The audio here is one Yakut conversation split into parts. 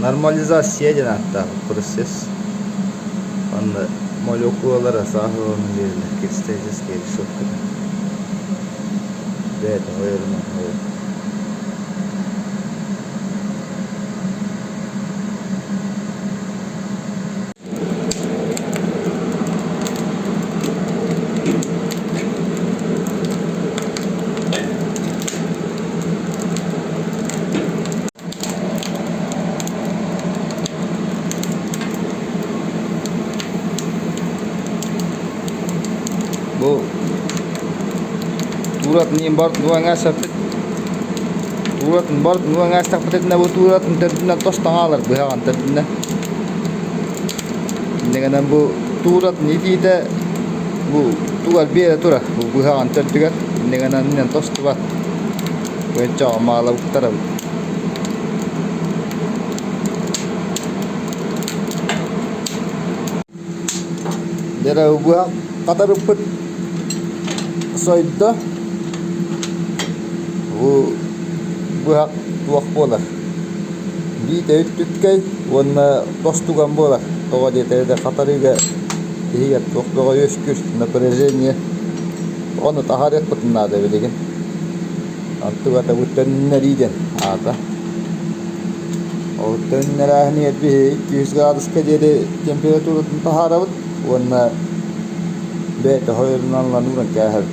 Нормализация диэн ааттаах процесс. Онно молекулалара сааһыланан биэрэллэр кристаллическай решетката. Бэйэтэ ойорунан ойор. Бу тууратын бар нуоҥа саппыт тууратын бар нуоҥа астахпытына бу тууратын төрдүнэн тостон хаалар быһаҕын төрдүнэн. Иннигинэн бу тууратын итиитэ бу тугар биэрэ турар бу быһаҕын төрдүгэр иннигинэн иннин тостубат. Өччөҕө маалабыттарабыт. Дьэ быһах хатарыппыт сойдо. Бу быһах туох буолар? Биитэ үттүккэй уонна тостуган буолар. Тоҕо диэтэр хатарыыга иһигэр туох бөҕө үөскүүр напряжение. Ону таһаарыахпытын наада билигин. Аттыгата бу төннөрүү диэн аата. Ол төннөрөөһүнүгэр биһиги 200 градуска диэри температуратын таһаарабыт уонна бэйэтэ хойорунан ылан ууран кээһэбит.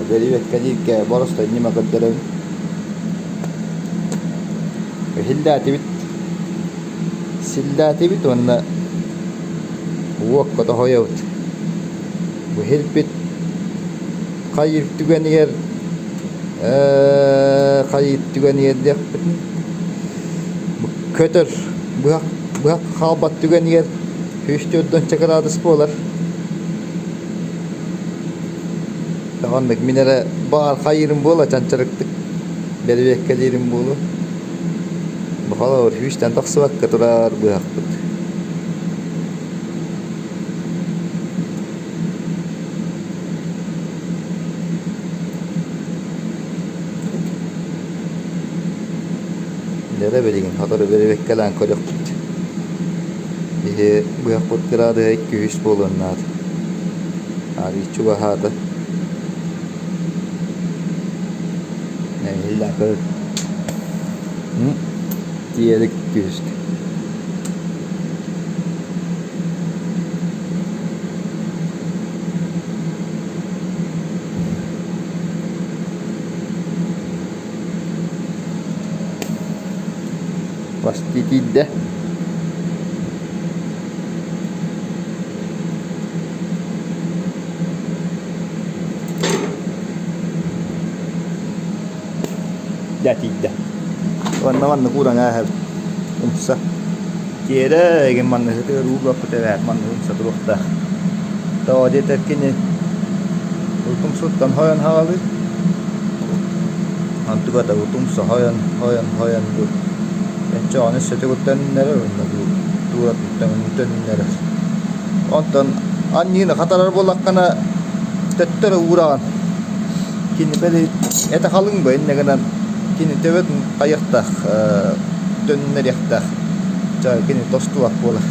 Бэрибэккэ дииргэ боростой ньыма көрдөрөбүн. Иһиллээтибит, силлээтибит уонна уокка тоһуйабыт. Бу иһилпит хайыыр түгэнигэр хайыыр түгэнигэр диэхпитин көтөр быһах быһах хаалбат түгэнигэр 104 градус буолар. Оннук мин эрэ баар хайыырым буола чанчарыктык бэрэбиэркэлиирим буолуо. Бу холобур сүүстэн тахсыбакка турар быһахпыт. Дьэ билигин сотору бэрэбиэркэлээн көрүөхпүт. Биһи быһахпыт кыраадыһа 200 буолуон наада. Арыый чугаһаата. Нэһиилэ көр. Тиэрик түһүстэ. Почти тиийдэ. Дьэ тиийдэ. Уонна маннык ууран ааһабыт. Умса. Тиэрэ эгин манныгытыгар уу баппыт эбээт маннык умса туруохтаах. Тоҕо диэтэр кини утумсуттан хойон хаалыы. Онтугата утумса хойон хойон хойон бу өччөҕүнэ сөтөгүттэннэрэр уонна бу тууратын төннөрөр. Онтон анньыыны хатарар буоллаххына төттөрү уураҕын. Кини били этэ халыҥ бу иннэ гынан кини төбөтүн хайыахтаах төннөрүөхтээх. Ча кини тостубат буолар.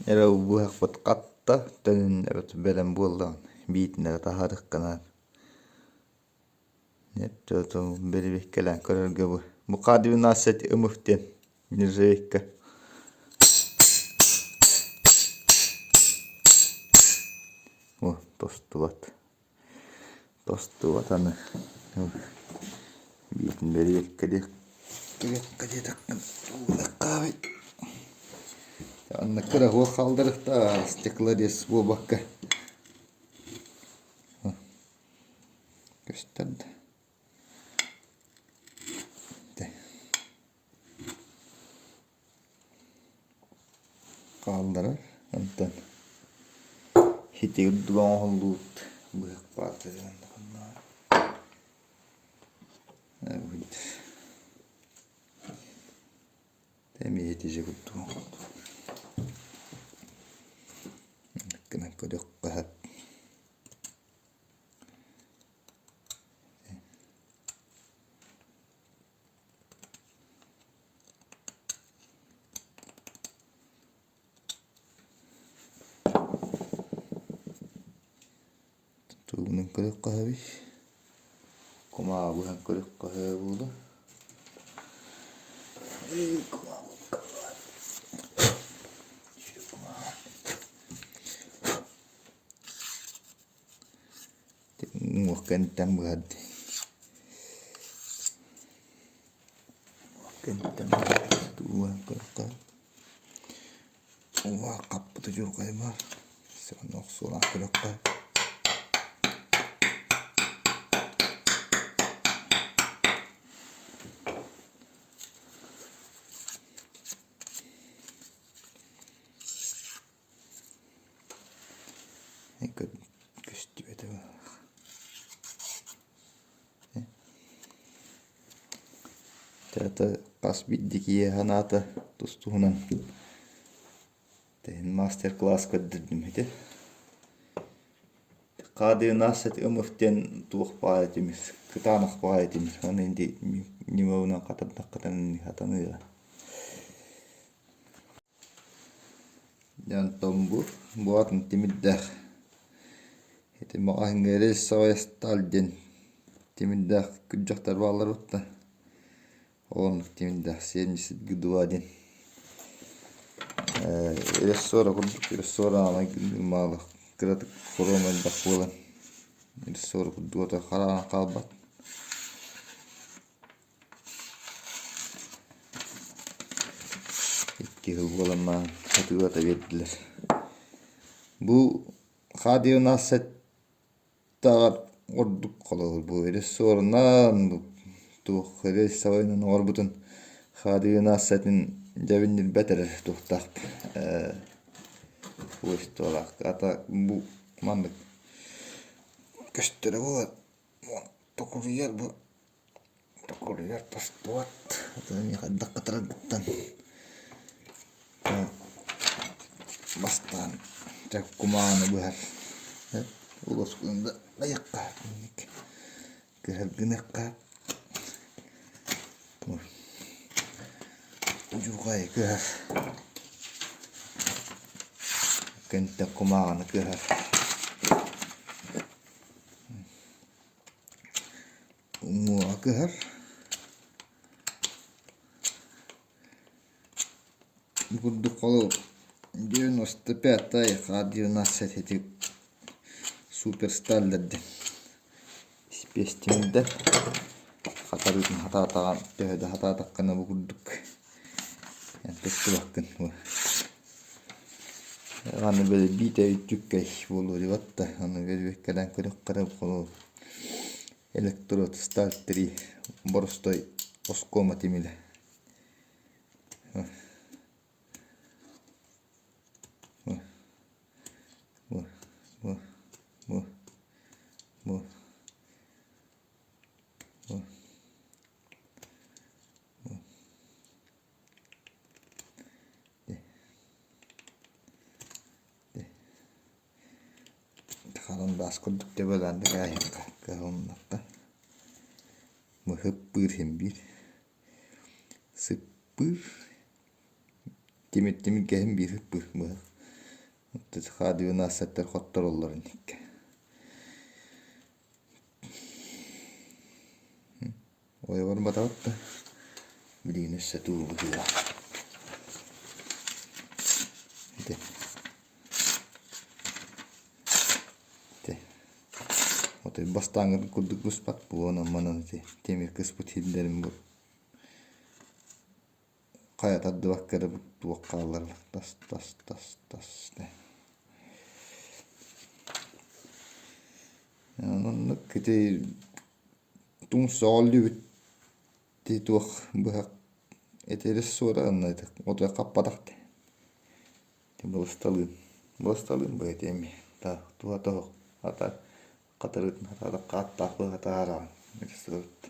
Эрэ быһахпыт хатта төнүннэбит бэлэм буоллаҕын биитинэ таһаарыаххына бэрэбиэркэлээн көрөргө бу бу К-12 ымых диэн нержавейка О, тостубат. Тостубат аны. Биитин бэриэккэ диэтэххин тугунаххаабый. Анна кыра хуох хаалдарыхта стеклорез буолбакка. Көстөр да. Хаалларар онтон ити үрдүк оҥоһуллубут быһах баар Эмиэ ити курдук гынан көрүөххэ сөп. Тугунан көрүөххэ сөбүй? Кумааҕы быһан көрүөххэ сөбө буолуо. Уҥуох кэнниттэн быһар дии. Уҥуох кэнниттэн быһар тугу көрүөххэ Уҥуох хаппыта дьурҕай баар. Онно охсуолаах көрүөххэ. Көстүбэтэ Театр хас биирдии киһи санаата тус-туһунан тэһин мастер-класс көрдөрдүм ити. Хаадыынаах ымых диэн туох баҕайы тимир, кытаанах баҕайы тимир. Аны ити ньымабынан хатардаххытына хатаныа. Дьэ онтон бу бу атын тимирдээх ити маҕаһыыҥҥа рельсовая сталь диэн тимирдээх күрдьэхтэр бааллар эбит да ол оннук тимирдээх 72 диэн рессора курдук рессора аамай кыратык хоруом элбэх буолан рессора курдук ото хараҕан хаалбат. Икки сыл буолан маҕан сатыылата биэрдилэр. Бу Х-19-ттааҕар ордук холобур бу режиссерунан туох рельсовайынан оҥорбутун Х-19-ын дьэбиннирбэт эрэ туохтаах свойстволаах. Ата бу маннык көстөрө буолар токуруйар бу Токуруйар тостубат, атын хайдах хатараргыттан бастаан дьэ кумааны быһар улуускун да айахха кыһаргыныахха удьурҕайы кыһар кэнтэх кумааҕыны кыһар. Уҥуоҕа кыһар Бу курдук холобур 95-тай Х-12 ити суперсталлар диэн испиэстимирдэр хатарыытын хатаатаҕын төһө да хатаатаххына бу курдук туттубаккын аны били биитэ үтүккэй буолуо диэбэт да аны бэбиэккэлээн көрүөххэ эрэ холобур Электрод сталь-3 боростой оскуома тимирэ. Бу, бу, бу, бу, бу, бу. Харандаас курдук төбөлөөн да кээһиэххэ кыһалыннахха Мыһыппыыр иһин биир сыппыыр тимир тимиргэһин биир сыппыыр быһах Х-12 хоттороллор инниккэ Ойоҕор батабыт да билигин өссө туу быһыылаах. Ити. Ити. Отой бастааҥҥы курдук буспат буолан манан ити тимир кыспыт сирдэрин бу хайа тардыбакка эрэ туох хааллар тас тас тас тас Оннук ити Тумус сөҕүллүбүт туох быһах этэрис суора отой хаппатах дии балысталыын балысталыын быһа эмиэ туһа тоһох хата хатырыытын хатаатахха аттаах быһа таһаараҕын ити сылыт.